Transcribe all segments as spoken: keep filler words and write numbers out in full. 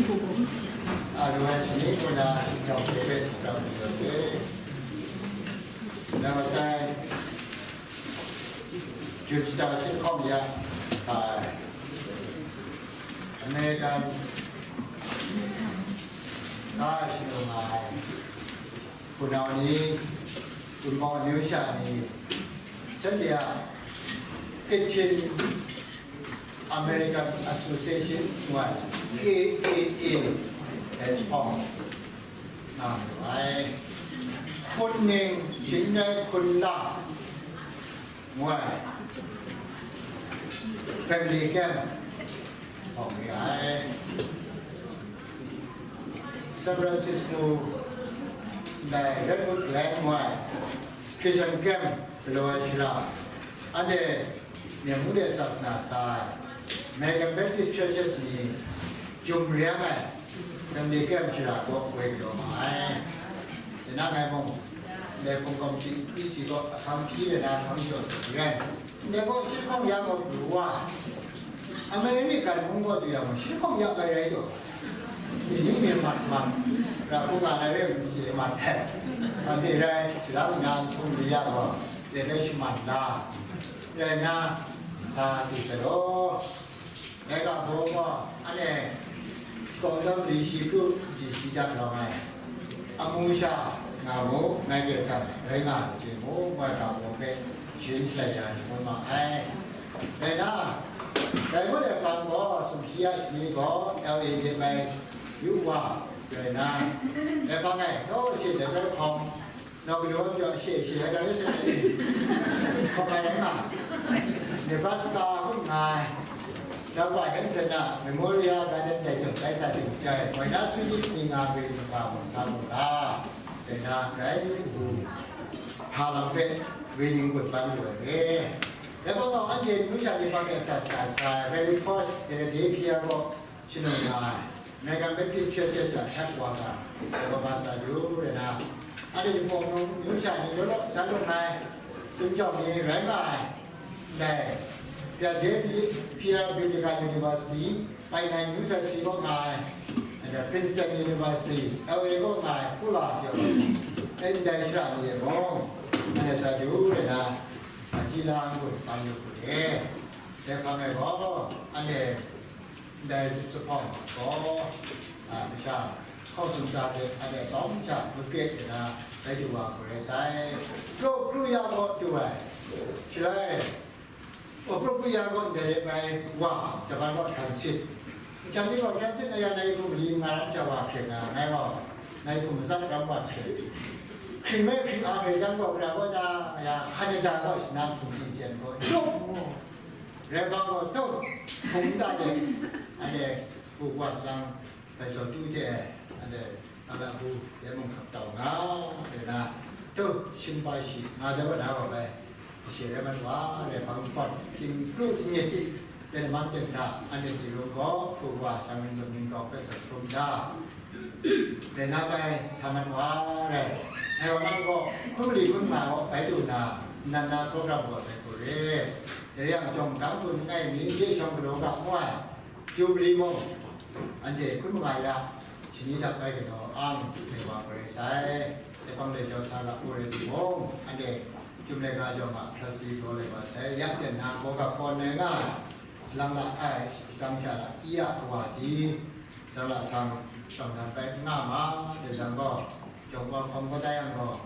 A lu ai shani kaw na, David David David. Nang masai, Jun Star Chin Hkawng ya, a, American, a, shanu nga ai. Hpunau ni, Hpunau amyu sha ni, shanhte a Kachin American Association ngu ai, K A A, H P O N, nga mu ai. Hpun ning, Shin Rai Hkun Lang, ngu ai, family camp hpawng re ai. San Francisco ndai Redwood Glen ngu ai Christian camp galaw ai shara, anhte Myen mung de sasana sa ai American Baptist Churches ni jum reng ai family camp shara kaw woi galaw ma ai. Dai na ngai mung, ndai hpung kawmsi isi kaw ahkang hpyi de na hkang jaw ai rai. Ndai gaw shi hkawng ya gaw pru wa, American mung gaw du yang gaw, shi hkawng ya bai rai taw. Ni ni mi mat mat, ra hkungga na rai n chye mat ai. Mat ni rai, shi la nna n sung ni ya gaw, de bai shaman la. Rai nna, sa du sai law. Dai ga baw gaw, anhte kawng dawm li shi kru ji shi dat rawng ai, amu sha nga mu, ngai Karai Kasang rai nga ai chye mu, ngu ai ga baw hpe sharin shalai ya shangun ma ai. Rai na, dai ngut ai hpang gaw, sumshi a shani gaw L A de bai yu wa, rai na, dai hpang e, daw she dai bai hkawm, Nau galaw jaw she she ai ga rai sai, hkawm ai rai nga, Nebraska hkrum nga ai, Ralph Hansen a Memorial Garden dai jawng bai sa ting jai, moi na swi ni ni nga bai masa mung sa mung la, dai na rai ngu, hpa lam hpe rai ning gun ban lu ai re. Dai gaw, anhte myu sha ni hpang de sa sa sa ai, Valley Forge, Philadelphia gaw, Shanung nga ai, American Baptist Church Church a headquarter, Rehoboth sa du rai na, anhte Jinghpaw Wunpawng myu sha ni law law san lung ai, chyum jawng ni rai nga ai, ndai, Philadelphia Biblical University, Painai New Jersey kaw nga ai, anhte Princeton University, L A kaw nga ai, Fuller Theology, ndai shara ni e mung, anhte sa du rai na, a ji la n gun, ban yu hku re. Dai hpang e gaw, anhte, Ndai zuphpawng gaw, a, masha hkaw sumsha hte a dai tsawm hta magret nna bai du wa hku rai sai. Pro Kruya gaw du ai. Shaloi, o, Pro Kruya gaw ndai bai wa, Japan gaw transit. Nchang ni gaw transit na ya, nai hkum li nga ram hta wa hkring nga, ngai gaw nai hkum matsat ram wa hkring. Hkring me hkring a hkre jang gaw, gara gaw ta, ya, Canada gaw shanang htingsi jen gaw, yawng mu. Rai bang gaw, tau, hpung nta de, anhte, bu wa sang, bai zawn tu hte, anhte, na la bu, de mung hkap tau nga, de na, tau, shim pa shi, nga de wa na wa bai, she rai mat wa, rai bang gaw, hkying pru sanit, de man ten hta, anhte si ru gaw, bu wa sang, rin zawn ning gaw, bai zawn hkrum da. Rai na bai, sa mat wa rai. Ngai wa nang gaw, hkun mali hkun nga gaw bai lu na, nnan na program gaw bai hku re. Dai yang chyawm, dang hkun langai mi, ye shawng galaw ga ngu ai, Jubili mung, anhte hkun manga ya, shani hta bai galaw ang, dai wa hku rai sai. Dai hpang de jau sa la u rai timung, anhte chyum laika jawng a trustee gaw lai wa sai, ya ten na gaw ga hkawn ai nga ai, salang la ai, shadang sha la, i a kawa di, Tsawra sang shawng nan bai n nga ma, dai jang gaw, jawng wa hkawm kau da yang gaw,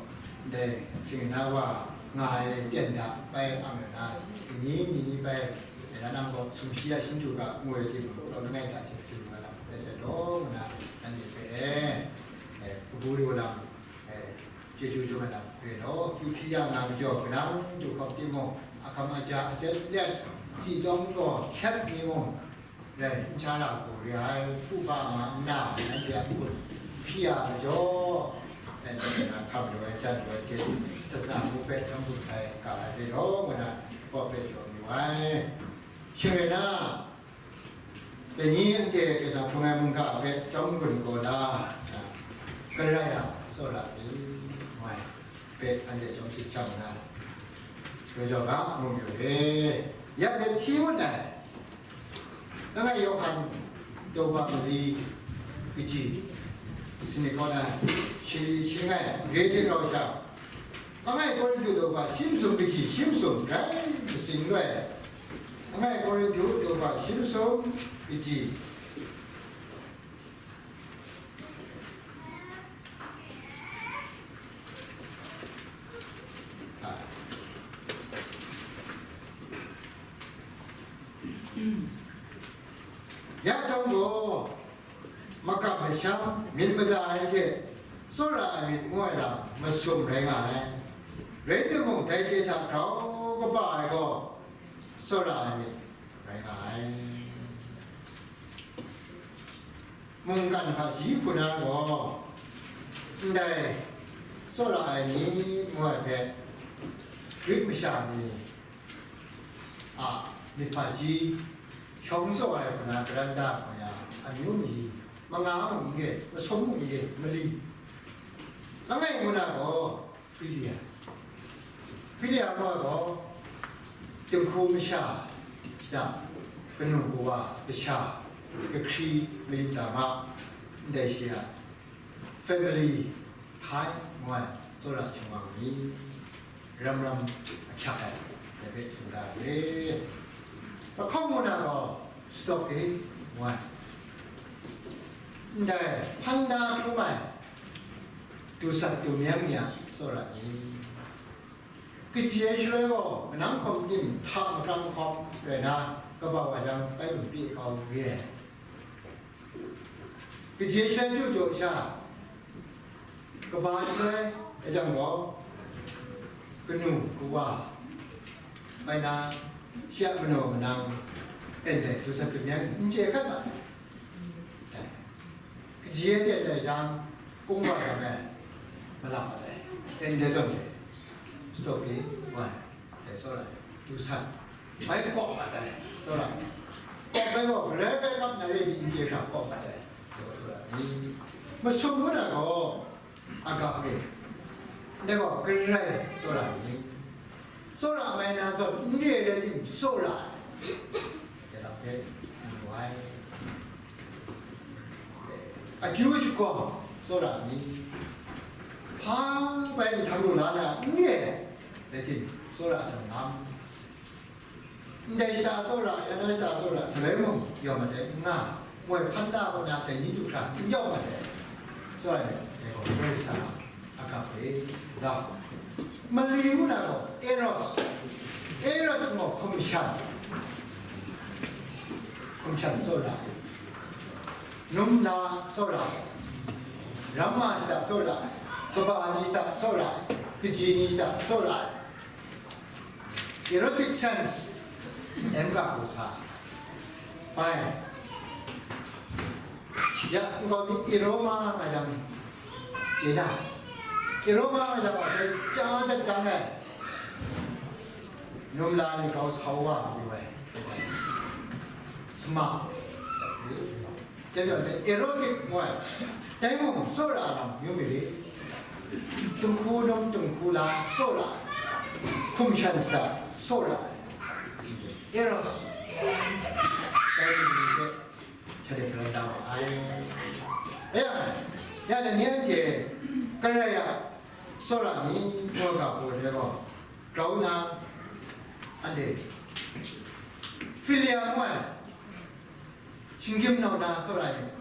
ndai shingna wa nga ai ten da bai ang na, ni ni ni bai, dai na nang gaw sumshi a shindu ga ngu ai timung, taw langai hta shindu ga lam bai sai law, ngu na, nanhte hpe, e, kabu lu lam, e, chyeju jung ai lam re law, kyu hpyi ya nga majaw, kanang du hkawm timung, ahkam aja azet let, tsitawng gaw hkyet mi mung, rai, n sha ra hku re ai, hpu hpa ma nna, nanhte a n-gun hpyi ya majaw, nanhte na hkam lu ai, jan lu ai hte, sasana hku hpe hkam hkun hkai ga ai re law, ngu na, kaw hpe jaw mu ai. Shing rai na, dai ni anhte Karai Kasang hkrung ai mungga hpe chyawm n-gun gaw la, garai a, tsawra mi, ngu ai. Hpe anhte chyawm sit chyam nna, Rojaw ga mung yu re. Ya hpe hti ngut ai, langai Yawhan daw ba mali, Kaji, sini kaw na, shi, shi ngai, re hte rau sha, langai Korintu daw hpa shi masum kaji shi masum rai masing loi, langai Korintu daw hpa shi masum kaji. Ya jang gaw, makam masham myit maza ai hte, tsawra ai myit ngu ai lam masum rai nga ai. Rai timung, dai hte hta grau kaba ai gaw, tsawra ai myit rai nga ai. Mungkan hpaji hku na gaw, ndai tsawra ai ni ngu ai hpe, Grik masha ni a myit hpaji shawng tsaw ai hku na karan da hkawng ya, amyu mayi manga mung n re, masum mung n re, mali. Langai ngu na gaw, Filia. Filia gaw, gaw, dinghku masha, shada, kanu kawa, kasha, kahkri, mayit dama, ndai shi a, family, hkai, ngu ai, tsawra chyawm wa mi, ram ram ahkyak ai, dai hpe tsun da re. Lahkawng ngu na gaw, Stoke, ngu ai. Ndai hpan da hkrum ai, dusat dumyang mi a tsawra ni, kaji ai shaloi gaw, kanang hkawm tim hta makam hkawm rai na, kaba wa jang bai lum pyi kau re ai. Kaji ai shaloi chyu jaw sha, kaba shaloi e jang gaw, kanu kawa bai na, shi a manaw manang, en dai dusat dumyang n chye hkat ma ai. Dai. Kaji e ten dai jang, kungwa yang e, malap mat ai. Ten de zawn de, stoki, wai, dai tsawra, du san, bai kawp mat ai, tsawra. Kawp bai gaw, galoi bai kap na re ni n chye hkra kawp mat ai, tsawra ni. Masum ngu na gaw, agape. Dai gaw, Karai tsawra ni. Tsawra mai na zawn, n re ai rai tim, tsawra ai. Dai lam hpe, n rai. Akyu shagawng tsawra ni, hpa bai nhtang lu la na n re ai, rai tim, tsawra ai lam. Ndai shata tsawra, ya na shata tsawra, galoi mung yawm mat ai n nga, moi hpan da kaw na dai ni du hkra n yawm mat ai, tsawra ai, dai gaw, Karai Kasang a agape love. Mali ngu na gaw, eros, eros gaw hkum shan, hkum shan tsawra ai. Num la tsawra ai, ramma shata tsawra ai, kaba ni shata tsawra ai, kaji ni shata tsawra ai, erotic sense, M ga hku sa ai. Ya, nkau ni eroma nga jang, chye na, eroma nga jang, dai ja dat jang ai, num la ni grau sau wa yu ai, sma. Dai gaw, dai erotic ngu ai, dai mung tsawra lam yu mi rit. Dinghku num dinghku la tsawra ai, hkum shan shata tsawra ai, eros, dai ni hpe sha de hparai da wa ai. Ya, ya, dai ni anhte Karai a tsawra ni ngu ai ga hpaw de gaw, grau nna, anhte Filia ngu ai, shinggyim nau na tsawra ai myit,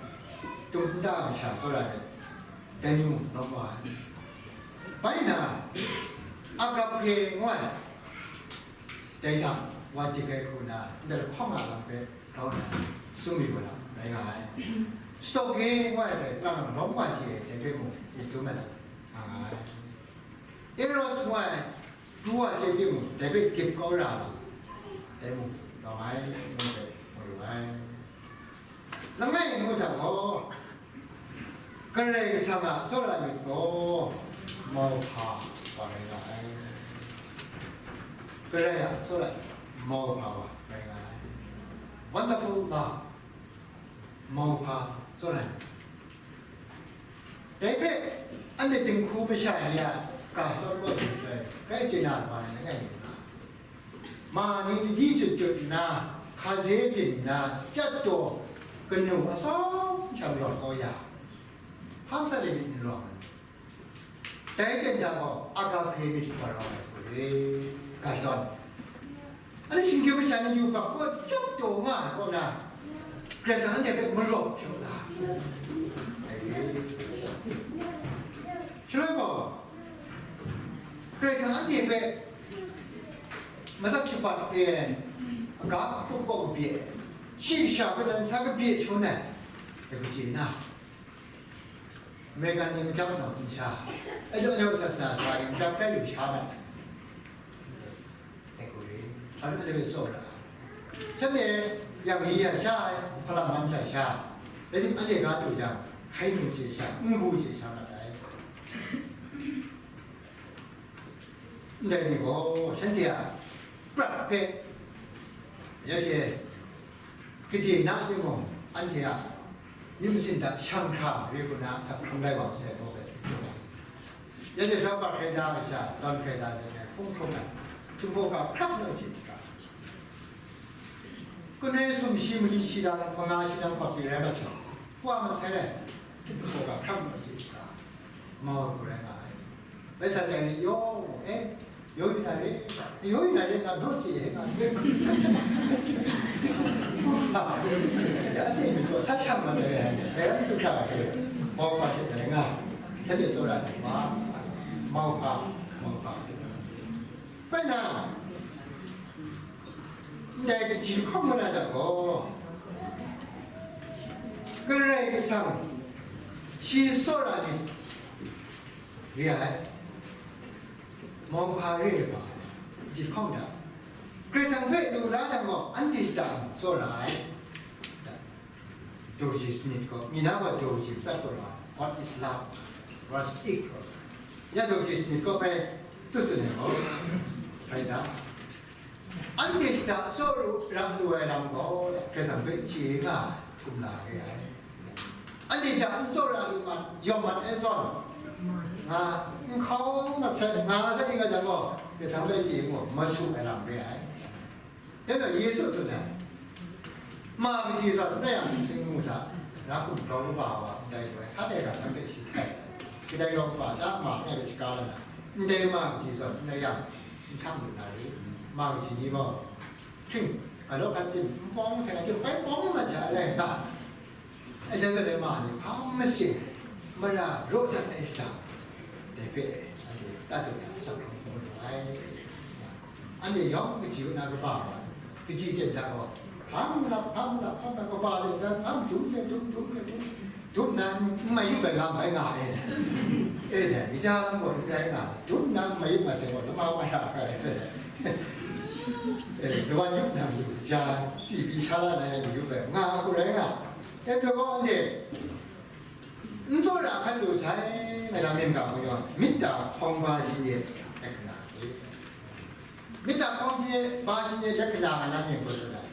tum nta masha tsawra ai myit, dai ni mung lawm wa ai. Bai nna, agape ngu ai, dai hta wa dik ai hku na, ndai lahkawng a lam hpe grau nna, tsun mi wa lam rai nga ai. Stoke ngu ai dai, lang lawm wa chye ai, dai hpe mung myit dum ai lam nga nga ai. Eros ngu ai, du wa chye timung, dai hpe dip kau ra ai, dai mung, lawng ai, ngu ai, mu lu ai. Langai ngu hta gaw, Karai Kasang a tsawra ai myit gaw, mauhpa wa rai nga ai. Karai a tsawra ai myit, mauhpa wa rai nga ai. Wonderful love, mauhpa tsawra ai myit. Dai hpe, anhte dinghku masha ni a ga shadawn kaw hte shaloi, grai chye na ai wa ni langai ngu na, ma ni ladi chyut chyut nna, hkaze byin nna, chyat daw, Kanu atsawm sha rawt kau ya, hpang sa de myit n rawng ai. Dai ten da gaw agape myit wa rawng ai hku re, ga shadawn. Anhte shinggyim masha ni yubak kaw chyawp taw nga ai kaw na, Karai Kasang anhte hpe marawt hpyaw na ai re. Shaloi gaw, Karai Kasang anhte hpe matsat shabat re ai, aga hkup kaw kabye, shi kasha hpe nan sa kabye shangun ai, dai hku chye na, American ni majap naw nsha, ajo ajo sasana sa rin majap rai lu sha na, dai hku re, anhte hpe tsawra ai. Shanhte yang yi ya sha ai, hpalam man sha sha, rai tim, anhte ga du jang, hkai nu chye sha, ngu chye sha mat ai. Ndai ni gaw shanhte a prat hpe, ya hte, gade na timung, anhte a myit masin hta shang hkra re hku na asak hkrung lai wa masai gaw, ya hte sha bat hkrai da ai sha, tawn hkrai da ai hpe hpung hkrung ai, Jinghpaw ga hkrap naw chye hkra, Kanu sumshi mali shi dang, manga shi dang hkawt pyi rai mat sai, wa masai rai, Jinghpaw ga hkrap naw chye hkra, mau ai hku rai nga ai. Bai sa jang ni, yo, eh, yo yu na re, yo yu na re, nga naw chye, nga naw chye. Ya, ade myit gaw sa shang mat ai, eh, du hkra ai, mau hpa hte rai nga, shanhte tsawra ai hpa, mau hpa, mau hpa. Bai na, ndai kaji hkawm nga na jang gaw, Karai Kasang shi tsawra ni re ai, mau hpa re ai hpa, kaji hkawm da. Karai Kasang hpe lu la jang gaw, anhte shada tsawra ai. Daw kaji sanit gaw, mi na gaw daw kaji matsat gaw, what is love? What's it gaw? Ya daw kaji sanit gaw bai tut tsun ai gaw, rai da. Anhte shada tsawra lu ai lam gaw, Karai Kasang hpe chye nga ai, kumla re ai. Anhte shada n tsawra lu mat, yawm mat ai zawn, nga, n hkau mat sai, nga sai nga jang gaw, Karai Kasang hpe chye mu, masu ai lam re ai. Dai gaw Yesu tsun ai, ma kaji zawn n rai yang, sumsing lamu hta, na hkum grau kaba wa ndai lu ai, san e ga san hpe shi htai ai, kadai grau kaba ta ma ngai hpe shaga la na, ndai ma kaji zawn n rai yang, n htam lu na ri, ma kaji ni gaw, hpring, galaw hkat tim, n pawng maseng a tim bai pawng mat sha ai rai nga. Aja zawn e ma ni hpa masin, mara raw dat ai shada, dai hpe anhte ta dai yang, asak hkrung hkrum lu ai. Anhte yawng kaji kaw na kaba wa, kaji ten hta gaw, hpang malap, hpang malap, hpang malap, kaba ten hta hpang dum de, dum, dum de, dum, dum na n mai yup ai lam bai nga ai. E dai, kaja lam gaw n rai nga ai, dum na n mai yup mat sai gaw, lama wa hta hkrai ai, e, lawan yup na matu, kaja si pyi sha la na ai lam yup ai, nga hku rai nga ai. E, dai gaw anhte, n tsawra hkan lu sai, ngai hta myit ga hku yawn, myit da hkawng ba jin e, lakhana e. Myit da hkawng jin e, ba jin e, lakhana nga na myit hku tsun ai.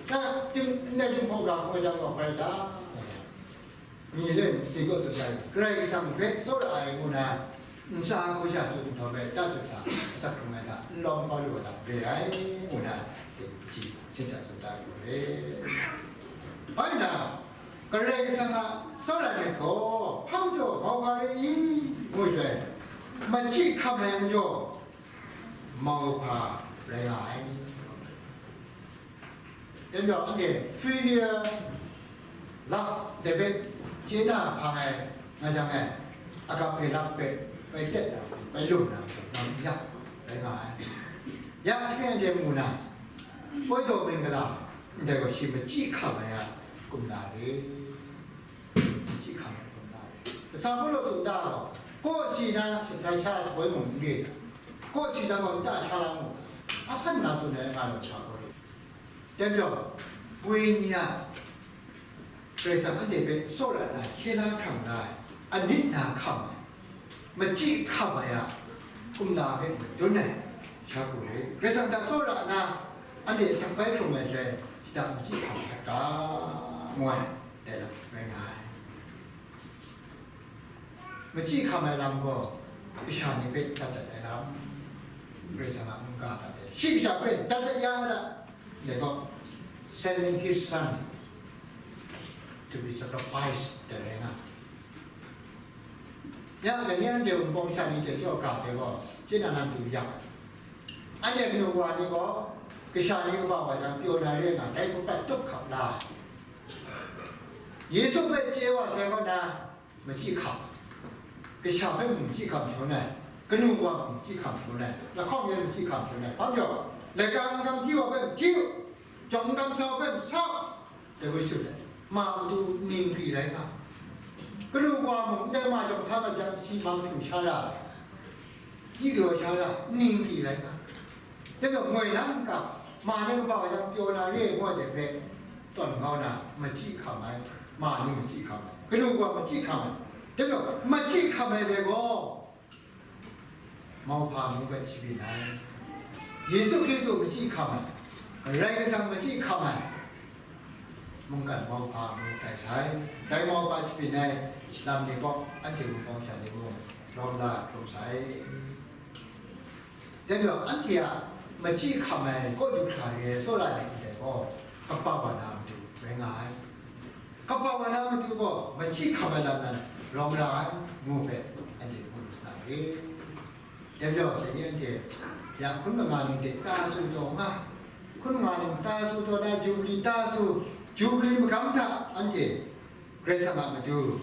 Na, tim, ndai Jinghpaw ga hkawng jang gaw, hpai da. Mi le, si gaw tsun ai, Karai Kasang hpe tsawra ai ngu na, ntsa hku sha tsun nhtawm e, dat dat hta, asak hkrung ai hta, n lawm kau lu ai hta, re ai, ngu na, kaji sin hta tsun da ai gaw re. Bai na, Karai Kasang a tsawra myit gaw, hpang jaw mau hpa re i? Ngu jang, machyi hkam ai majaw, mau hpa rai nga ai. Dai majaw, anhte filial love dai hpe chye na hpang ai, nga jang e, agape love hpe bai tet na, bai lum na, ngam n yak rai nga ai. Ya hte anhte mu na, koi daw ming gala, ndai gaw shi machyi hkam ai a kumla re. Machyi hkam ai kumla re. Kasa Pawlu tsun da gaw, kawsi na shatsai sha ai shaboi mung n re ai, kawsi na gaw nta sha la mu, a san na tsun ai nga law, Kasa Pawlu. Dai majaw, wenyi a Karai Kasang anhte hpe tsawra na hkye la hkrang da ai, anit na hkam ai, machyi hkam ai a kumla hpe madun ai, sha hku re. Karai Kasang hta tsawra na anhte asak bai hkrum ai shaloi, shada machyi hkam hkrat ga, ngu ai, dai lam rai nga ai. Machyi hkam ai lam gaw, kasha ni hpe dat dat ai lam, Karai Kasang a mungga hta e, shi kasha hpe dat dat ya ai lam, dai gaw, sending his son, to be sacrificed, dai rai nga. Ya, dai ni anhte wunpawng sha ni hte jaw ga hte gaw, chye na nan du yang, anhte kanu wa ni gaw, kasha ni kaba wa jang, pyaw na re nga, dai hpe prat tup hkap la ai. Yesu hpe chye wa sai kaw na, machyi hkam. Kasha hpe mung machyi hkam shangun ai, kanu wa mung machyi hkam shangun ai, lahkawng yan machyi hkam shangun ai, hpa majaw, laika n kam hti wa hpe mung hti u, jawng n kam sa wa hpe mung sa u, dai hpe sut ai, ma matu ning kri rai nga. Kanu wa mung ndai ma jawng sa mat jang, shi ma matu sha ra ai, gyi daw sha ra, ning kri rai nga. Dai majaw, moi na n-ga, ma ni kaba wa jang pyaw na re ai ngu ai dai hpe, tawn kau na, machyi hkam ai, ma ni machyi hkam ai, kanu wa machyi hkam ai. Dai majaw, machyi hkam ai dai gaw, mauhpa ngu hpe shabyin ai. Yesu Hkristu machyi hkam ai, Karai Kasang machyi hkam ai, mungkan mauhpa ngu tai sai. Dai mauhpa shabyin ai lam ni gaw, anhte wunpawng sha ni mung rawng la hkrum sai. Dai majaw, anhte a machyi hkam ai kaw du hkra re ai tsawra ni ndai gaw, kaba wa na matu rai nga ai. Kaba wa na matu gaw, machyi hkam ai lam nan rawng la ai, ngu hpe anhte mu lu sa na re. Dai majaw, dai ni anhte ya hkun manga ning hte ta su taw nga, hkun manga ning ta su taw na, Jubli ta su, Jubli magam hta anhte Karai Kasang a matu,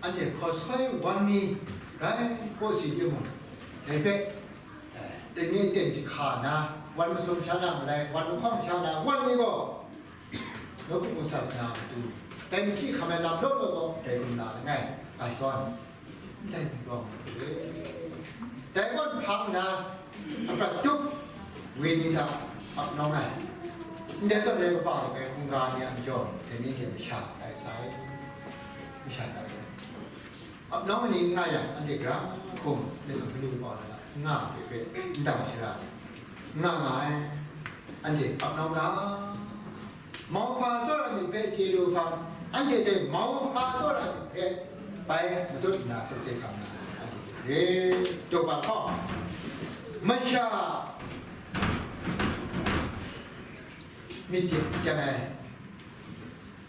anhte hkaw soi wan mi rai kaw si timung, dai hpe, eh, dai mi ten jahka na, wan masum sha na malai, wan lahkawng sha na, wan mi gaw, nawku sasana matu, dai machyi hkam ai lam law law gaw, dai gun la langai, ga shadawn, ndai gun gaw, dai gawn hpang na, aprat tup, wenyi hta ap nawng ai. Ndai zawn rai kaba ai hkungga ni a majaw, dai ni hte masha tai sai, masha tai sai. Ap nawng ai ni n nga yang, anhte gara hkum, ndai zawn galu kaba ai la, n nga ai hpe, n dang shara, n nga nga ai, anhte ap nawng ga. Mauhpa tsawra myit hpe chye lu hpang, anhte hte mauhpa tsawra myit hpe bai matut nna sat se hkam na, anhte hte re. Daw hpang hkaw, masha myit hte seng ai,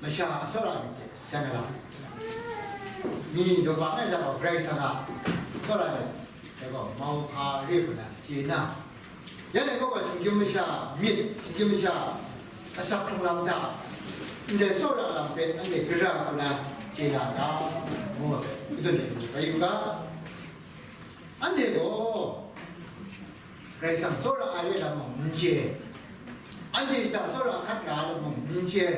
masha a tsawra myit hte seng ai lam, mi daw hpang ai hta gaw Karai Kasang a tsawra myit dai gaw mauhpa re hku na chye na, ya dai gaw, shinggyim masha myit, shinggyim masha asak hkrung lam hta, ndai tsawra lam hpe anhte gara hku na chye na ga, ngu ai, kadun ai ni bai yu ga. Anhte gaw Karai Kasang tsawra ai re lam mung n chye, anhte hta tsawra hkat ra ai lam mung n chye,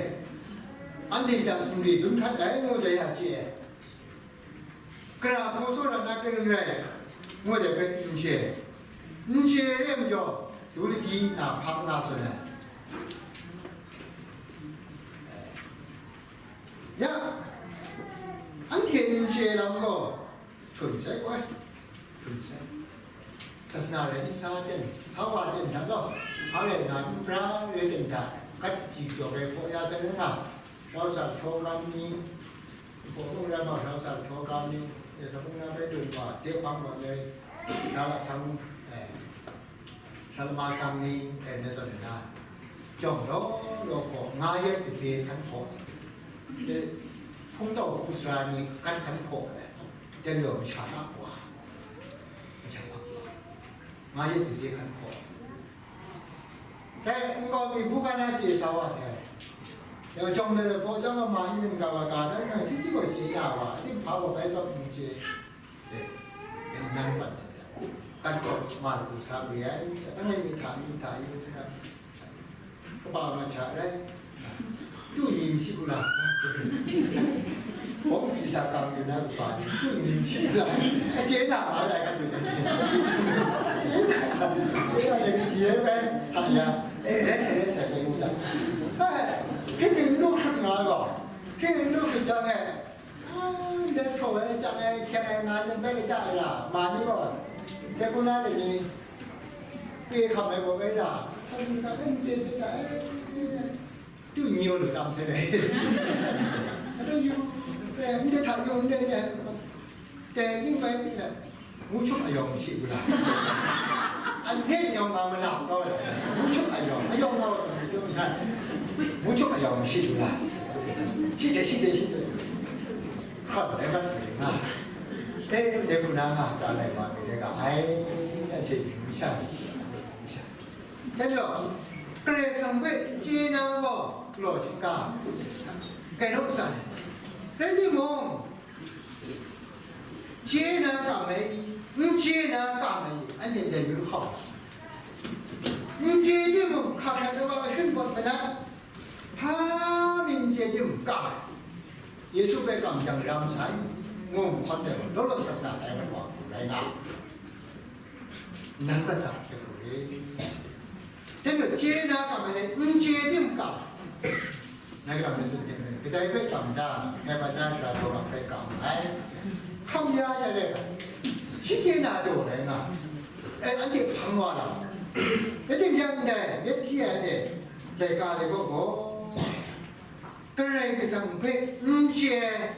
anhte hta sumri dun hkat ai ngu jai ya chye ai. Gara hku tsawra na kring rai, ngu ai hpe n chye, n chye re ai majaw, du ladi na hpa nga tsun ai. Ya, anhte n chye lam gaw, htum sai gaw ai, htum sai. Sasana rai ni sa ten, sa wa ten hta gaw, hpa rai na, n pra rai ten hta, kat ji jaw ai hpaw ya sai rai nga, rau sa htaw kam ni, Hpaw mung rai ma, rau sa htaw kam ni, ya sa mung na bai dun wa, de hpang wa le, rau la sang, eh, Shalama sang ni, eh, na zawn na, jawng law law hpaw, nga yet kase hkan hpaw, eh, hpung tau hpung sara ni hkan hkan hpaw, eh, ten law masha na wa, masha na wa, nga yet kase hkan hpaw. Dai nkau mi hpung hkan a chye sa wa sai. Dai jawng de hpaw jang a ma ni mung ga wa ga dan na, hti hti gaw chye na wa, ning hpa gaw bai tsawp n chye. Dai, dai nan pat dai. Kan gaw ma lu sa lu ya, dai, dai mi hta yu, hta yu, hta. Kaba ma cha rai. Tu ni n shyi ku la? Bawng pyi sa kang yu na kaba ni, tu ni n shyi ku la? A chye na ma rai ka tu ni. Chye na, chye na le ka chye bai, hta ya. Eh, rai sai, rai sai, bai ngu da. Eh, hpring hpring n lu hkrup nga gaw, hpring hpring n lu hkrup jang e, ah, ndai hpraw ai, chyang ai, hkyeng ai, nga ai, bai la ta ai ra, ma ni gaw, dai hku na le ni, pe hkam ai gaw bai ra, hkam hkam n chye se ta ai. Tu ni o lu tam se le. Anu yu, eh, ndai hta yu, ndai, ndai, dai ning bai, ngu chup ayawng mashi u la? Anhte yawng nga ma na gaw, ngu chup ayawng, ayawng nga wa, ngu chup ayawng mashi u la? Shi de, shi de, shi de. Hkawt rai mat ai nga. Dai, dai hku na nga, ga lai wa, dai ga ai, anhte myit sha, myit sha. Dai majaw, Karai Kasang hpe chye na gaw, galaw shingka, kai naw sa ai. Rai timung, chye na kam ai i, n chye na kam ai i, anhte dai yu hkau. N chye timung, hkak hkrat ai wa kashun pawt manat, hpa mi n chye timung, kam ai. Yesu hpe kam jang ram sai, ngu hkawn ai wa, law law sa sa ai wa, rai nga. Nan prat hta hkye hkru re. Dai majaw, chye na kam ai, n chye tim kam. Ngai kam ni tsun tim re. Kadai hpe kam da, ngai hpa na shara daw kam hpe kam ai. Hkam ya ya re. Shi chye na daw rai nga. E, anhte hpang wa lam. Rai tim ya ndai, myit hti ai anhte, laika ai gaw gaw. Karai Kasang hpe n chye ai.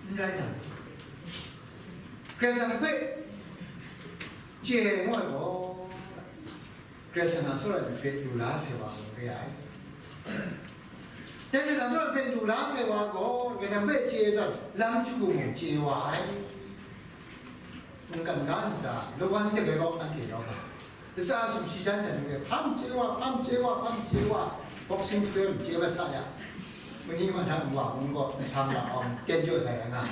N rai na. Karai Kasang hpe chye ai ngu ai gaw, Karai Kasang a tsawra ai myit hpe lu la sai wa gaw re ai. Dai Karai Kasang tsawra ai myit hpe lu la sai wa gaw, Karai Kasang hpe chye ai zawn, lam shagu mung chye wa ai. Mungkan ga ntsa, lawan de gai gaw anhte rau nga. Ntsa sumshi jan jan de, hpa n chye wa, hpa n chye wa, hpa n chye wa, boxing club n chye wa sa ya. Mani ma na wa mung gaw, nsam la awng, ten jaw sa ya nga.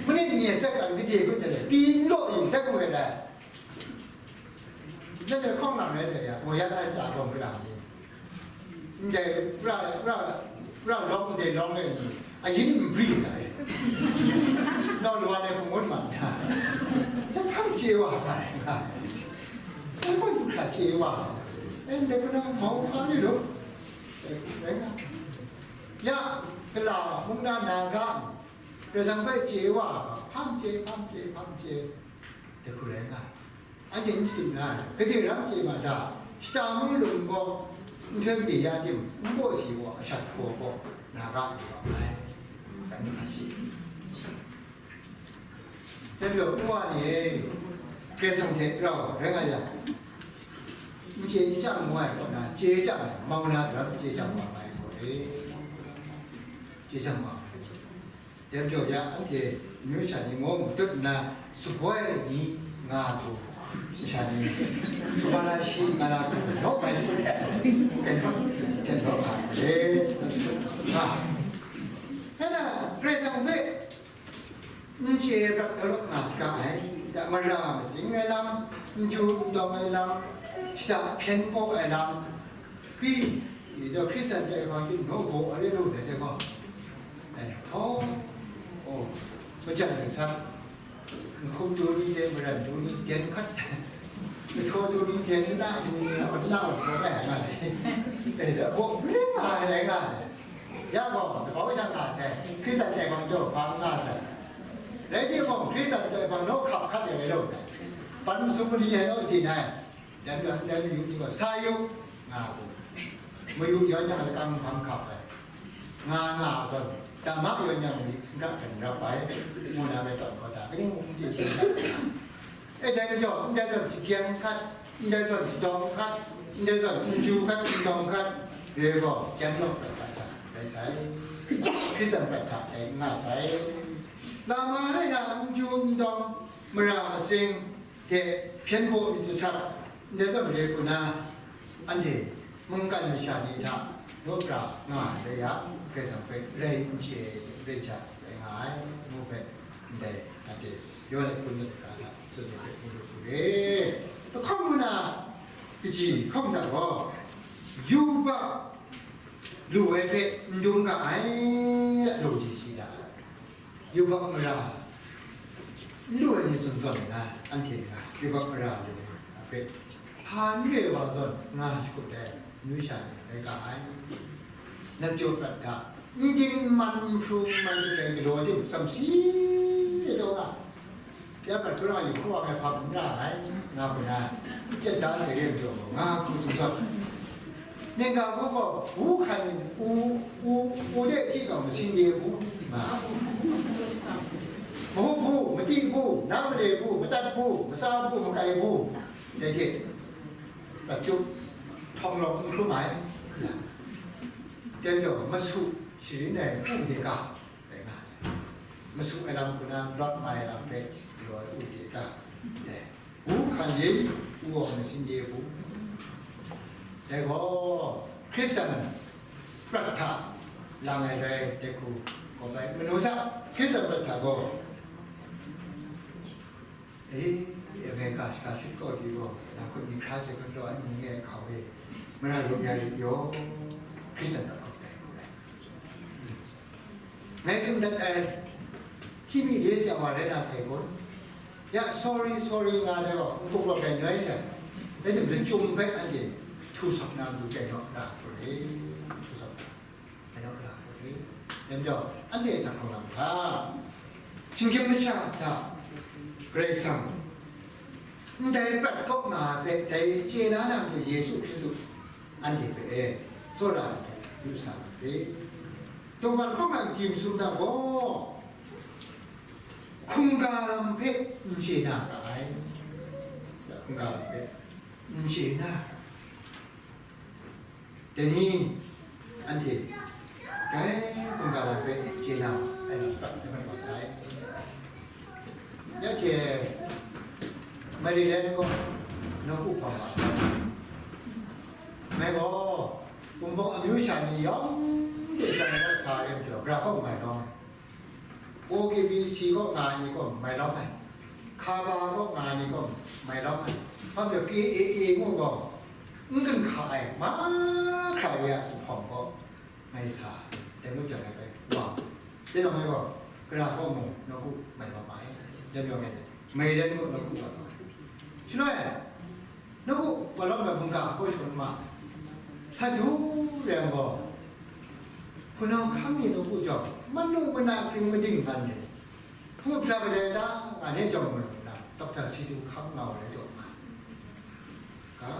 Mani ni a sek kan gade gun jale, pyi n law yu, dat gu ai dai. Nang de hkawng lam rai sa ya, mo ya na ta gawng galang ni. Ndai pra, pra, pra lawng, ndai lawng e ni, ayin n bri na e. Nau lwa de hpung ngun ma na. Dai hpang chye wa ga ai nga. Dai hpang du hkra chye wa. E, ndai hpang nang mau hpa ni lo. Dai hpang rai nga. Ya, gala mung na na ga ni. Karai Kasang hpe chye wa ga, hpang chye, hpang chye, hpang chye. Dai hku rai nga. Anhte n shading na ai, gade ram chye ma ta, shata mung lung gaw, nhtoi gade ya tim, npaw si gaw, ashat hkaw gaw, na ga lu wa ai, dan lu na shi. Dai majaw, nwa ni e, Karai Kasang hte rau rai nga yang, n chye n chyam ngu ai kaw na, chye chyam ai, mau na daram chye chyam wa ai gaw re, chye chyam wa ai. Dai majaw ya, anhte amyu sha ni mung matut nna, sugoi ni nga hku, masha ni, sumara shi nga na hku, nawk mai shi, ten, ten, ten, nga. Sai na, Karai Kasang hpe n chye ai prat galaw nga saga ai, da mara masing ai lam, n chyu n dawng ai lam, shada hpyen paw ai lam, Hkri, i daw Hkristan tai hpang yin naw baw ai lu dai hte gaw, e, hkaw, o, majan masat, nhkum du ni hte maran du ni den hkat, mahtaw du ni hte nna du ni a, nna a htaw ai nga ai, e, da baw ring nga ai rai nga ai. Ya gaw, dabau jang nga sai, Hkristan tai hpang jaw hpa nga sai. Rai timung, Hkristan tai hpang naw hkap hkat ai rai lu dai. Ban masum mali ai naw din ai. Dai majaw, ndai mayu ni gaw, sa yu, nga hku, mayu yawn yang lakang hpang hkap ai, nga nga zawn, dama yawn yang mali sumrat hkran rap ai, ngu na rai tawn kau ta, kaning mung n chye chye ai. E, dai majaw, ndai zawn shagyeng hkat, ndai zawn shadawng hkat, ndai zawn n chyu hkat, n dawng hkat, re gaw, jan law prat hta rai sai, Hkristan prat hta dai n nga sai. Lama rai na, n chyu n dawng, mara masing, hte hpyen baw myit jasat, ndai zawn re hku na, anhte mungkan masha ni hta naw pra nga ai rai yang, Karai Kasang hpe rai n chye ai rai hta rai nga ai, ngu hpe, ndai anhte yawn ai hpun mat ai ga hta tsun ai hpe mu lu hku re. Lahkawng ngu na kaji hkawng hta gaw, yubak lu ai hpe n dum ga ai, a law ji shi da ai. Yubak mara n lu ai ni zawn zawn nna, anhte nga yubak mara lu ai hpe, hpa n re wa zawn nga shakut ai amyu sha ni rai ga ai. Nat jaw prat hta, n ging n man, n hpru n man, n rai galaw ai tim, tsamsi rai taw nga, ya prat hkru na yu hkru wa ai hpa n ra ai, nga hku na, n chyen da sai re ai majaw, nga hku zawn zawn. Myen ga bu gaw, bu hkan yin, u, u, u de hti gaw, masin de bu, ma. Mahup bu, mati bu, na made bu, matat bu, matsa bu, makai bu, dai hte, prat tup, htawng lawk n hkrum ai. Dai majaw, masu sharin ai u de ga rai nga ai. Masu ai lam hku na, lawt mai ai lam hpe galaw ai u de ga, eh, u hkan yin, u awng masin ye hku. Dai gaw, Hkristan prat hta lang ai rai, dai hku gaw bai. Manu sa, Hkristan prat hta gaw, e, e ngai ga shaka shut kaw di gaw, na hkut ni hkra se hkut law, a ni ngai hkau e, mara lu ya rit yaw, Hkristan prat hta gaw bai. Ngai tsun dat ai, hti mi de sha wa rai na sai kun? Ya, sorry, sorry nga dai gaw, n-gup gaw bai noi sai. Rai tim, lachyum bai anhte htu sap na matu tai naw ra hkru re, htu sap na, tai naw ra hkru re. Dai majaw, anhte asak hkrung lam hta, shinggyim masha hta Karai Kasang ndai prat kaw nga ai hpe dai chye na na matu Yesu Hkristu anhte hpe e, tsawra ai hte yu sa na hpe, Tawngman hkawng a n-, chye masum da gaw, hkungga lam hpe n chye na ra ai. Hkungga lam hpe n chye na ra ai. Dai ni, anhte dai hkungga lam hpe chye na ai lam prat ai mat wa sai. Ya hte, Maryland gaw nawku hpawng wa, ngai gaw, Wunpawng amyu sha ni yawng hte sha na sa ai majaw, gara kaw mai lawm ai. O K B C kaw nga ai ni gaw mai lawm ai. Hkaba kaw nga ai ni gaw mai lawm ai. Hpa majaw, K A A ngu gaw, n gun hka ai mahkra re a zuphpawng gaw, ngai sa, dai ngut jang ai bai wa. Dai nang ngai gaw, gara kaw mung nawku mai lawm ai. Dai majaw ngai dai, Maryland gaw nawku wa lawm ai. Shaloi, nawku wa lawm ai mungga hkaw shangun ma ai. Sa du rai yang gaw, hpunau hkam ni nawku jawng, manu mana kring mading man ni, hpungu hpra kadai ta nga ne jawng mung na, Doctor Situ hkam nga wa rai taw nga. Ga,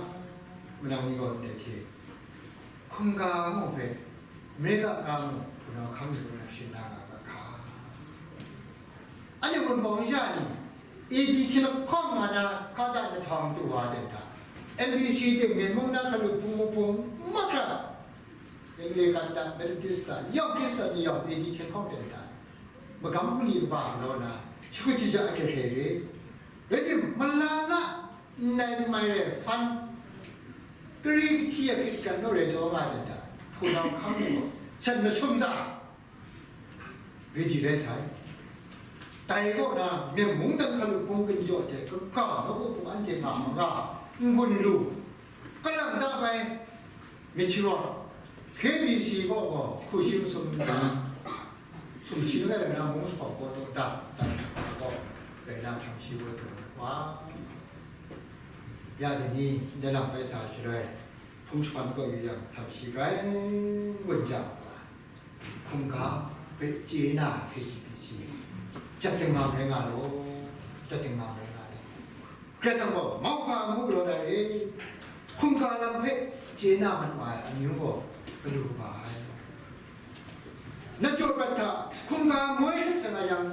manang ni gaw ndai hte, hkungga ngu hpe, Mega ga ngu, hpunau hkam ni ngu na shing na nga ga hka. Anhte Wunpawng sha ni, A D hkying lahkawng nga na, kata jahtawng du wa ai hta, N B C ting, Myen mung na hkalu hpung mahpung mahkra, Anglican ta, Methodist ta, yawng Hkristan ni yawng, A D hkying lahkawng ten hta, magam hpung ni kaba galaw na, shakut shaja ai hkrai hkrai re. Rai tim, malala n rai n mai rai hpan, kari kahti a hkrit gat naw rai taw nga ai hta, hpunau hkam ni gaw, san masum hta, Rai ji rai sai. Dai kaw na, Myen mung dan hkalu hpung ginjaw hte kaga nawku hpung anhte nga ma nga, n-gun lu, kalang da bai, myit sharawt, K B C kaw gaw hku shi masum n dan, sumshi langai langai na mung sa hpawng kaw taw dan, dan gaw, rai na htam shi woi gaw wa. Ya dai ni, ndai lam bai sa shaloi, hpung jahpan kaw yu yang, htam shi rai n-gun jang, hkungga hpe chye na hkrit si hkrit si, jat dingmang rai nga law, jat dingmang rai nga law. Karai Kasang gaw mauhpa ngu galaw na re, hkungga lam hpe chye na mat wa ai amyu gaw galu kaba ai. Nat jaw prat hta hkungga moi hkrit sa nga yang,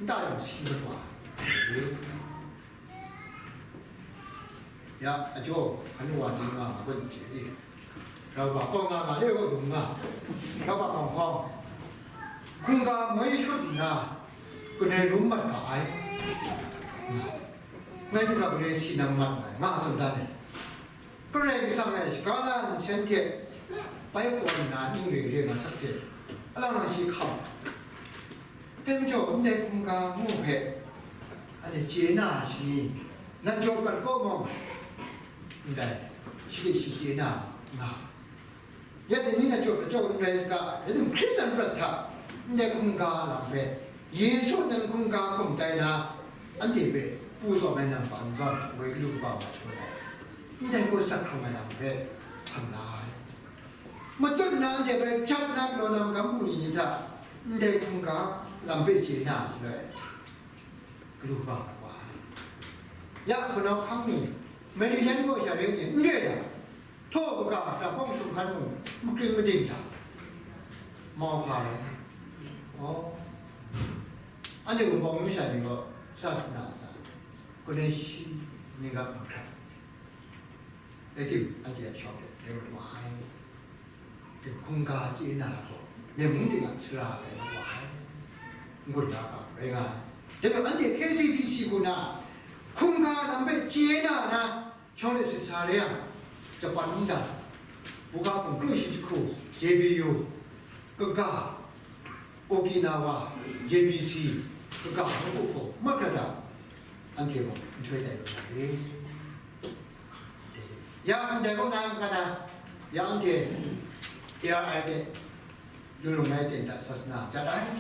nta yang si mat wa ai. Ya, ajaw, hkan wa ni nga ma kun chye i. Rau ba kaw nga nga le, kaw dum nga. Rau ba hpawng hpawng. Hkungga moi shut nna, kun ai rum mat ga ai. Ngai hte rau ni si nang mat nga ai, nga tsun dan ai. Karai Kasang e shaga la nsen hte bai kaw nna ning re re nga sakse, alang lang shi hkam. Dai majaw, ndai hkungga ngu hpe, anhte chye na ai shi ni, nat jaw prat kaw mung, ndai, shi de shi chye na nga. Ya dai ni nat jaw prat jaw n rai saga, rai tim, Hkristan prat hta, ndai hkungga lam hpe, Yesu nan hkungga hkum tai na, anhte hpe pru tsawm ai nampa n zawn, woi galu kaba wa hkrum ai, ndai gaw sak hkrung ai lam hpe htam la ai. Matut nna anhte bai jat na galaw na magam bungli ni hta ndai hkungga lam hpe chye na shaloi, galu kaba mat wa ai. Ya hpunau hkang ni, Maryland gaw sha ring ni, n re ai, htaw kaga hta hpawng sumhkan mung, makring mading hta, mau hpa rai. Aw, anhte Wunpawng masha ni gaw sa sana sa, Ganeshi ni ga hkrat. Rai tim, anhte a shawng de rai mat wa ai. Tim hpa hkungga chye na gaw, nem mung ting a sara tai na wa ai, n-gun na ga rai nga ai. Dai gaw, anhte K C P C hku na hkungga lam hpe chye na na, shawng de sit sa re yang, Japan nta, buga hpung kru shi jahku, J B U, kaga, Okinawa, J B C, kaga, hpung hku hkau, makra ta, anhte gaw nhtoi tai lu na re. Ya ndai kaw na n-, ka na, ya anhte A R I de, lu lung ai ten ta sasana jat ai,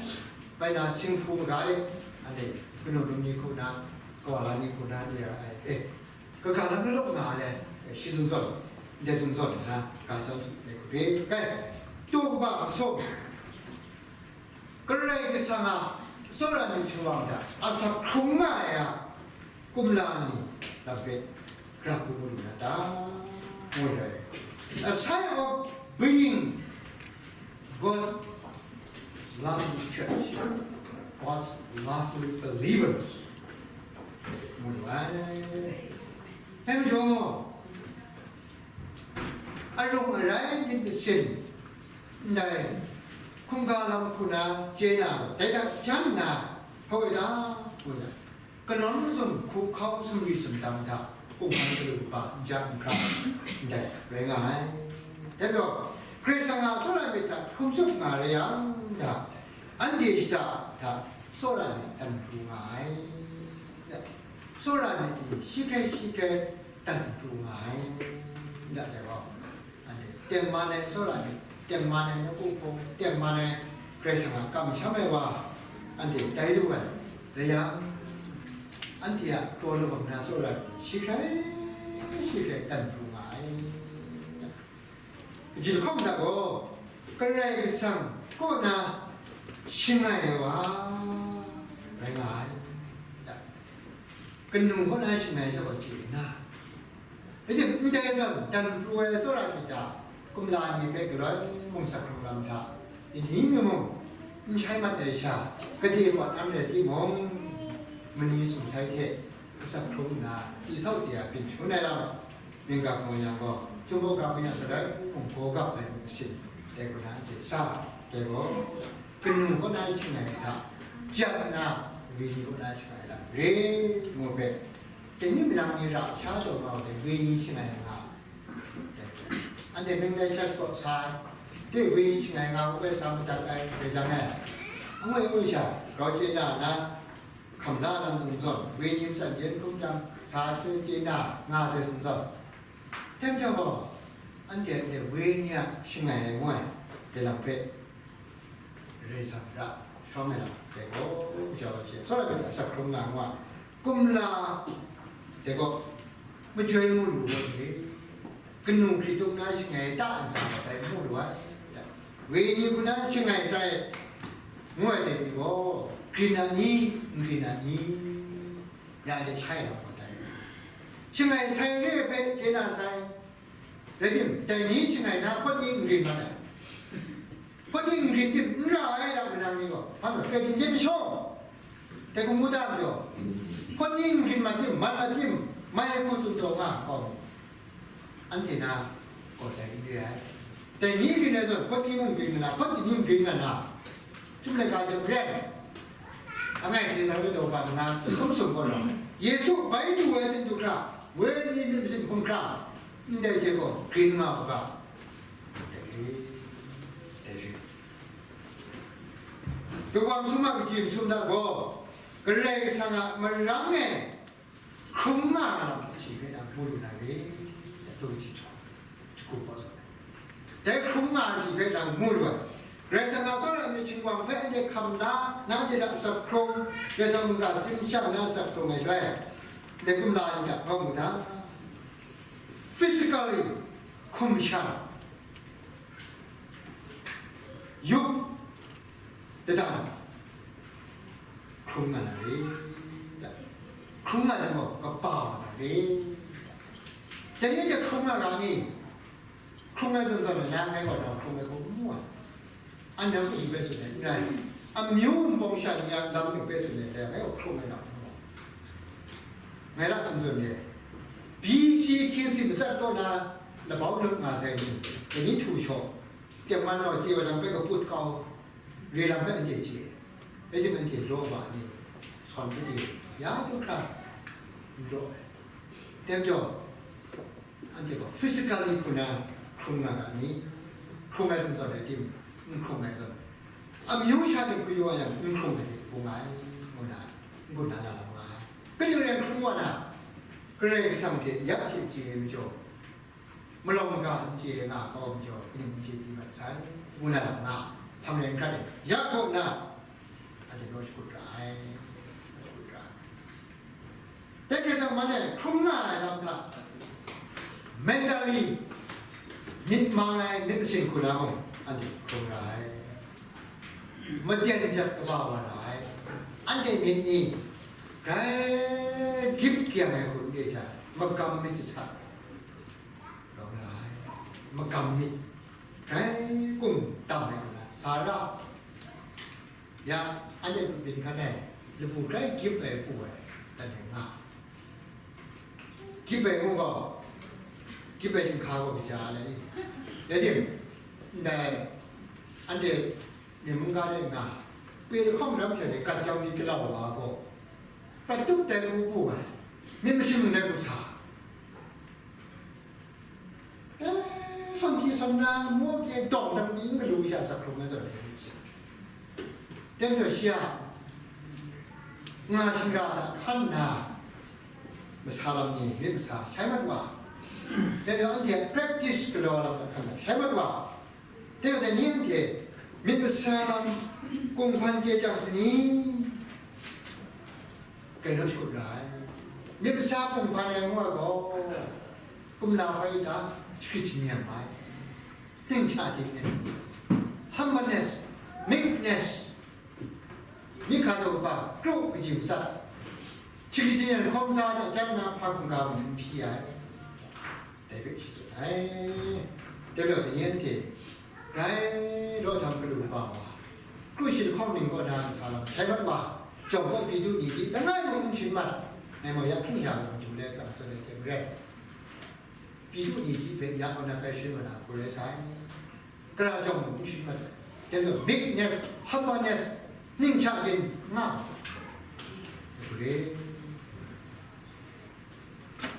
bai na, singhku maga de, anhte kanu dum ni hku na, kawa la ni hku na, A R I, eh, kaga lam law nga ai, eh, shi zun zawn, ndai zun zawn na, ga zawn zawn, eh, hku re, kai, taw kaba masum, Karai Kasang a tsawra myit shabang hta asak hkrung nga ai a kumla ni lam hpe grau mu lu na ta? Ngu ai. A sign of being God's lovely church, God's lovely believers. Mu lu ai. Dai majaw, arung arai myit masin ndai hkungga lam hku na chye na, dai hta jan nna, hpa woi da, ngu na, kanawn mazum hku hkau sumri sumdang hta kunghpan galu kaba n ja n hkra ndai rai nga ai. Dai majaw, Karai Kasang a tsawra myit hta hkrum tsup nga rai yang, da, anhte shada hta tsawra myit dan hkru nga ai. Tsawra myit ni shi hkrai shi hkrai dan hkru nga ai, ndat ai gaw, anhte tengman ai tsawra myit, tengman ai nawku hpung, tengman ai Karai Kasang a kamsham ai wa, anhte tai lu ai, rai yang, anhte a kraw lawang na tsawra myit ni shi hkrai shi hkrai dan hkru nga ai. Kaji lahkawng hta gaw, Karai Kasang kaw na shangai ai wa rai nga ai. Kanu kaw na shangai ai wa chye na, rai tim, ndai zawn, dan pru ai tsawra myit hta, kumla ni hpe galoi mung sak hkrung lam hta, ni ni mi mung n shai mat ai sha, gade pawt an rai timung, mani sumsai hte asak hkrung nna, di sau tse a byin shangun ai lam, Mingga hpung yang gaw, Chyum Bawga hpung yang gadai hpung gaw gap ai masin dai hku na anhte sa, dai gaw, kanu kaw na shangai hta, jat nna, wenyi kaw na shangai lam re, ngu hpe, dai ni manang ni ra sha taw nga ai wenyi shangai nga, anhte Minglai Church kaw sa ai, de wenyi shangai nga ngu hpe sa madat ai rai jang e, angwi angwi sha, grau chye na na, hkam la lam zun zawn, wenyi matsan yen hkrum jang, sa shwe chye na nga ai zawn, dai majaw gaw, anhte a wenyi a shangai ai ngu ai, dai lam hpe, Karai Kasang ra shawng ai lam, dai gaw, jau ai she, tsawra myit asak hkrung nga ngu ai, kumla, dai gaw, majoi mu lu ai ni, kanu hkritung na shangai ta ntsa mat ai mu lu ai, wenyi hku na shangai sai, ngu ai dai ni gaw, grin a ni, n grin a ni, ya de shai lam mat ai. Shangai sai re ai hpe chye na sai, rai tim, dai ni shangai na hpawt ni n grin mat ai. Hpawt ni n grin tim, n ra ai lam manang ni gaw, hpa ngai, kai htingjen shawng, dai hku ngu da majaw, hpawt ni n grin mat tim, mat mat tim, mai ai hku tsun taw nga ai kau ni, anhte na gaw dai n re ai. Dai ni n grin ai zawn, hpawt ni mung n grin nga na, hpawt ni n grin nga na, Chyum laika jang maren, langai hte sa rai taw ga nna, hkum sum gaw na, Yesu bai du ai hte du hkra, wenyi myit masin hkum hkrang, ndai hte gaw grin nga u ga, dai re, dai re. Lawang sum a kaji masum hta gaw, Karai Kasang a marang e hkrum nga ai lam asi hpe nang mu lu na re, dai hku ji hkrum nga ai. Dai hkrum nga ai asi hpe nang mu lu ai. Karai Kasang a tsawra myit shingwang hpe anhte hkam la, nanhte hta asak hkrung, Karai Kasang mungga tsin shang na asak hkrung ai rai. Dai kumla ni hta hkawm mu da. Physically, hkum shan, yup, dadan, hkrum nga na re, hkrum nga jang gaw, kaba wa na re, dai ni hte hkrum nga ga ni, hkrum ai zawn zawn na, ngai gaw nang hkrum ai hku n mu ai. Anhte a kaji hpe tsun ai n rai, amyu npawng sha ni a lam hpe tsun ai n rai, ngai gaw hkrum ai lam n mu ai. Ngai la tsun tsun re, B C hkying si matsat kaw na labau lut nga sai ni, dai ni htu shaw, Tengman naw chye wa jang, bai kaput kau, re lam hpe anhte chye, rai timung, anhte law wa ni, sawn pru de, ya du hkra n law ai. Dai majaw, anhte gaw physically hku na hkrung nga ga ni, hkrung ai zawn zawn rai tim, n hkrung ai zawn, amyu sha de hku yu wa yang, n hkrung ai de hku nga ai, ngu na, n gun na na lam nga ai. Kaning rai hkrung wa na, Karai Kasang hte ya hte chye ai majaw, malawng maga n chye ai nga kau majaw, kaning n chye di mat sai, ngu na lam nga, hpang rai n hkrat ai, ya kaw nna, anhte naw shakut ra ai, naw shakut ra ai. Dai Karai Kasang man e hkrum nga ai lam hta, mentally, myit mang ai myit masin hku na mung, anhte hkrum ra ai. Maten jat kaba wa ra ai. Anhte myit ni, grai gyip kyang ai hku n re sha, magam myit jasat rawng ra ai, magam myit, grai kung dam ai hku na, sa ra. Ya, anhte byin hkan e, lapu grai gyip ai pu ai, dan e nga. Gyip ai ngu gaw, gyip ai chyinghka gaw kaja ai, rai tim, ndai, anhte Myen mungga de nga, pe lahkawng lam hte gat jau ni galau wa gaw, prat tup dai hku pu ai, myit masin dai hku sa, eh, sawn hti sawn na, maw ke dawng dang pyi n galu sha, sak hkrung ai zawn ai myit masin. Dai majaw shi a nga shing ra hta hkan nna, masa lam ni myit masa shai mat wa, dai majaw anhte practice galaw lam hta hkan nna shai mat wa, dai majaw ni anhte myit masa lam kunghpan chye chyang sa ni? Grai naw shakut ra ai. Myit masa kunghpan ai ngu ai gaw, kumla hpa yu ta, shagrit shanyin ai, ning hta ting ai, humbleness, meekness, myi hkra daw kaba, kru kaji matsat, shagrit shanyin hkawm sa hta chyam na, hpa hkungga mung n hpyi ai. Dai hpe shi tsun ai. Dai majaw, dai ni anhte, grai law htam galu kaba wa, kru shi lahkawng ning kaw na masa lam shai mat wa, jawng kaw Pitu ni hti langai mung n shing mat, ngai maw ya hpung sha lam htum le, kang tsun ai hte maren, Pitu ni hti hpe ya kaw na bai sharin wa na hku rai sai. Gara jawng mung n shing mat ai. Dai majaw, meekness, humbleness, ning hta ting nga, hku re.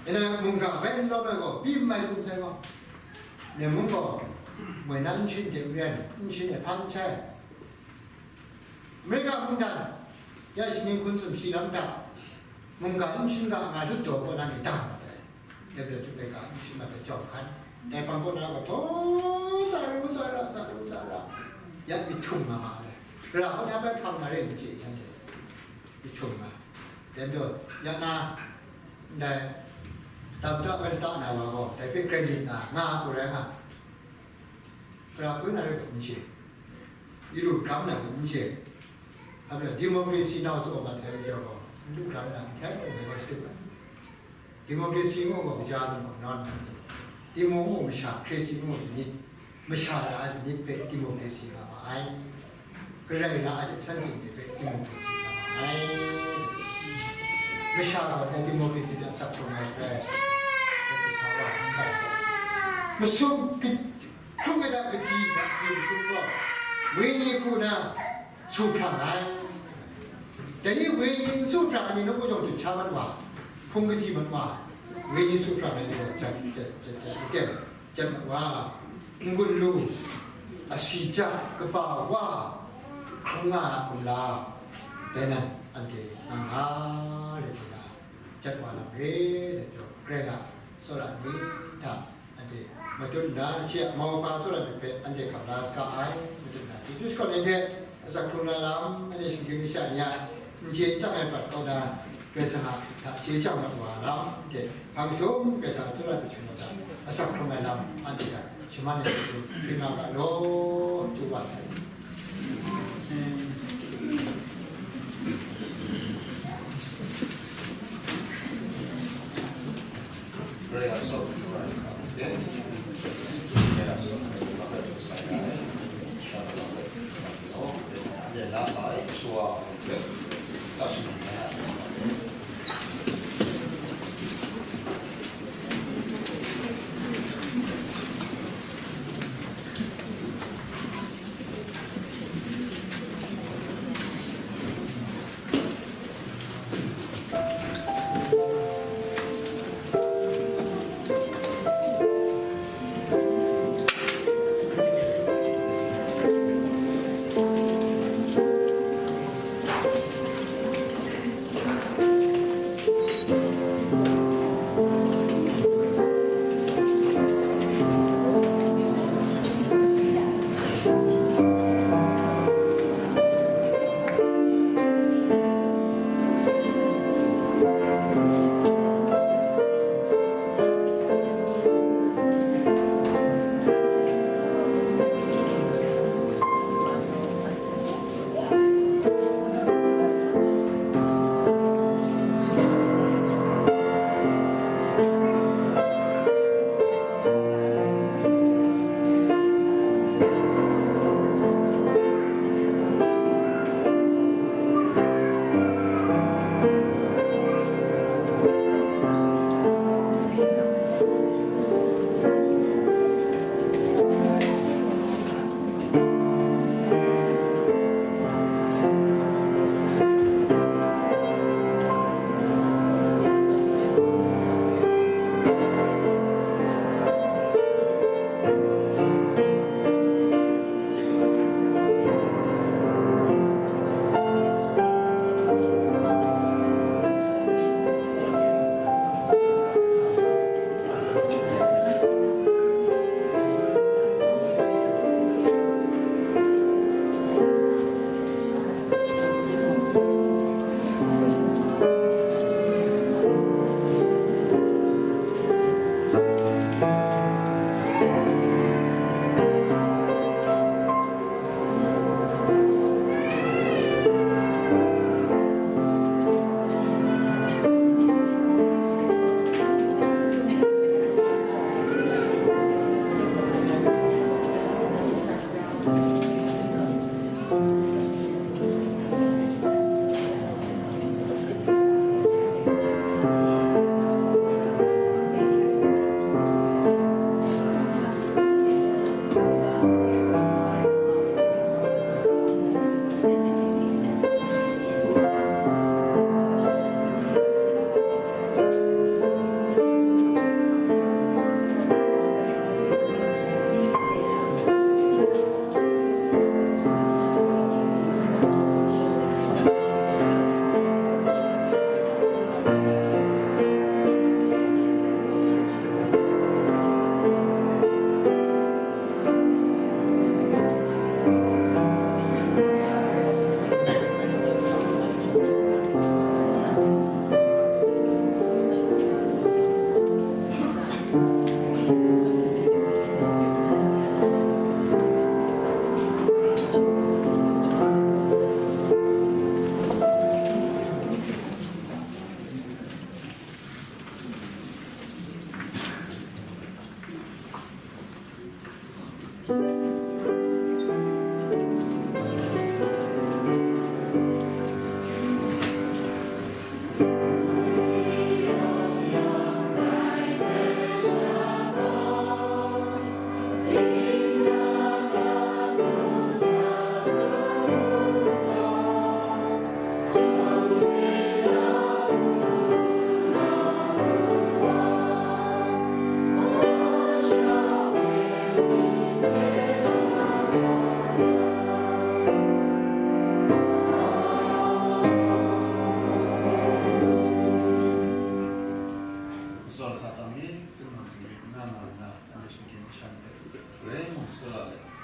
Nna mungga bai n lawm ai gaw, byi n mai tsun sai gaw, Myen mung gaw moi na n shing hte maren, n shing e hpa n shai. Amerika mungdan, ya shi ning hkun sumshi lam hta, mungga n shing ga nga lut daw kaw na ni dang mat ai. Dai majaw, Amerika n shing mat ai jawng hkan, dai hpang kaw na gaw, taw, sa ru, sa ra, sa ru, sa ra, ya myit htum nga ma ai. Gara kaw na bai hpang na re n chye, shanhte myit htum nga. Dai majaw, ya na, ndai, dam da bai lata na wa gaw, dai hpe grai myit na nga, hku rai nga. Gara hpun na rai hkum n chye, yu lu gram na hkum n chye, hpa pyi democracy nau tsaw mat sai majaw gaw, n lu gram na, n hkyan hkrum ai gaw shatup ai. Democracy ngu gaw kaja zun gaw nawn na ni? Timung mung masha, Hkristu mung sanit, masha ra ai sanit hpe democracy nga ma ai. Karai ra ai hte san ting ni hpe democracy nga ma ai. Masha gaw dai democracy hte asak hkrung ai hpe, masum hkrung ai hta kaji hta kaji masum gaw, wenyi hku na su hprang ai. Dai ni wenyi n su hprang ai ni, nawku jawng dut sha mat wa, hpung kaji mat wa, wenyi su hprang ai ni gaw jan, jan, jan, jan, jan, jan mat wa, n-gun lu, asi ja, kaba wa, hkrung nga a kumla, dai nan anhte nga nga rai nna, jan wa lam re, dai pyaw, Karai a tsawra ni hta, anhte matut nna, shi a mauhpa tsawra ni hpe anhte hkap la saga ai, matut nna, Chyeju shakawn ai hte asak hkrung na lam, anhte shinggyim masha ni a n chye n chyang ai prat kaw na, Karai Kasang a hta chye chyang mat wa lam, anhte hpang jahtum Karai Kasang a tsawra hpe hkyen wa hta asak hkrung ai lam, anhte hta shaman ai hte hkring nga ga law, chyu wa sai.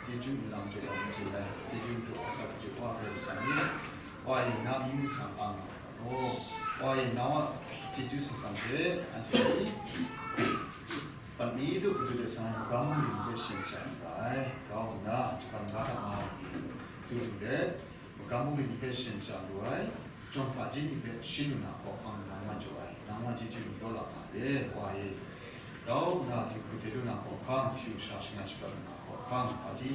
Chyeju nlang jaw ya ai, chyeju madu asak jaw wa Karai Kasang ni, wa e na mying ningsang ang nga ai gaw, wa e na wa chyeju satsang hte anhte ni, Patmi du madu de sang ai magam bungli ni hpe shing sha lu ai, grau nna, Japan ga hta ma du du let, magam bungli ni hpe shing sha lu ai, chyawm hpaji ni hpe shi lu na hkawhkam nang wa jaw ai, nang wa chyeju ni law lap nga re, wa e. Grau nna, dinghku de lu na hkawhkam, shayu sha shangai shaprat lu na hkawhkam, hpaji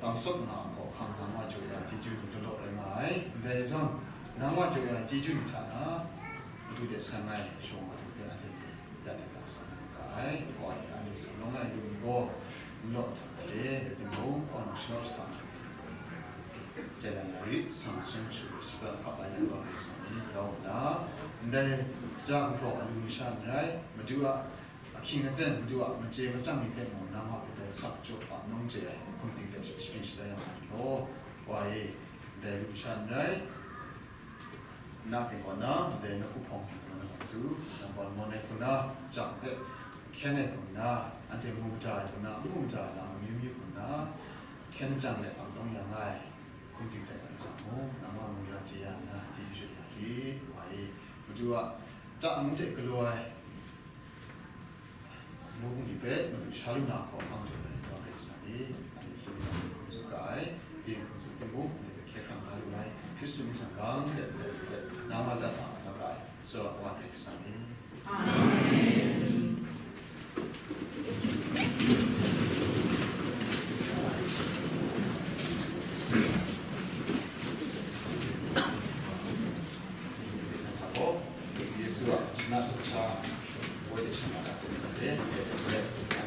tam sawt lu na hkawhkam, nang wa jaw ya ai chyeju ni law law rai nga ai. Ndai zawn, nang wa jaw ya ai chyeju ni hta na, madu de sang ai shawng madu hpe anhte hpe ya de la sa nga ai. Wa e anhte sanglawng ai lu ni gaw, n law hta na re, rai timung, kaw na shanau jahta, Chyelang ya rit, sang seng shu, shapra hkap ai yan wa Karai Kasang ni grau nna, ndai ja gumhpraw alu masha n rai, Madu a ahkying aten, Madu a machye machyang ni hte mung nang wa hpe dai sak jaw ap nang chye ai hkum ting hte shapi shatai yang ai law, wa e, ndai lu masha n rai, na tinggaw na, ndai na hku hpawng hpawng na matu, nang gaw mon ai hku na, jang hpe hkyen ai hku na, anhte mu mada ai hku na, n mu mada ai lam amyu myu hku na, hkyen jang let ang tawng ya nga ai, hkum ting dai mat sa mu, nang wa mu ya chye ya nna, chyeju shut ya rit, wa e, Madu a ta ngu hte galaw ai, Mung ni hpe madu sha lu na hkawhkam jaw ai Karai Kasang e, anhte hpyi mi hkum tsup ga ai, ning hkum tsup timung, anhte hpe hkye hkrang nga lu ai, Hkristu myit sanggang let let let, nang wa da hta nga ga ai, tsawra wa Karai Kasang e. Amen. Yesu a, na sa cha, woi de sha ma da,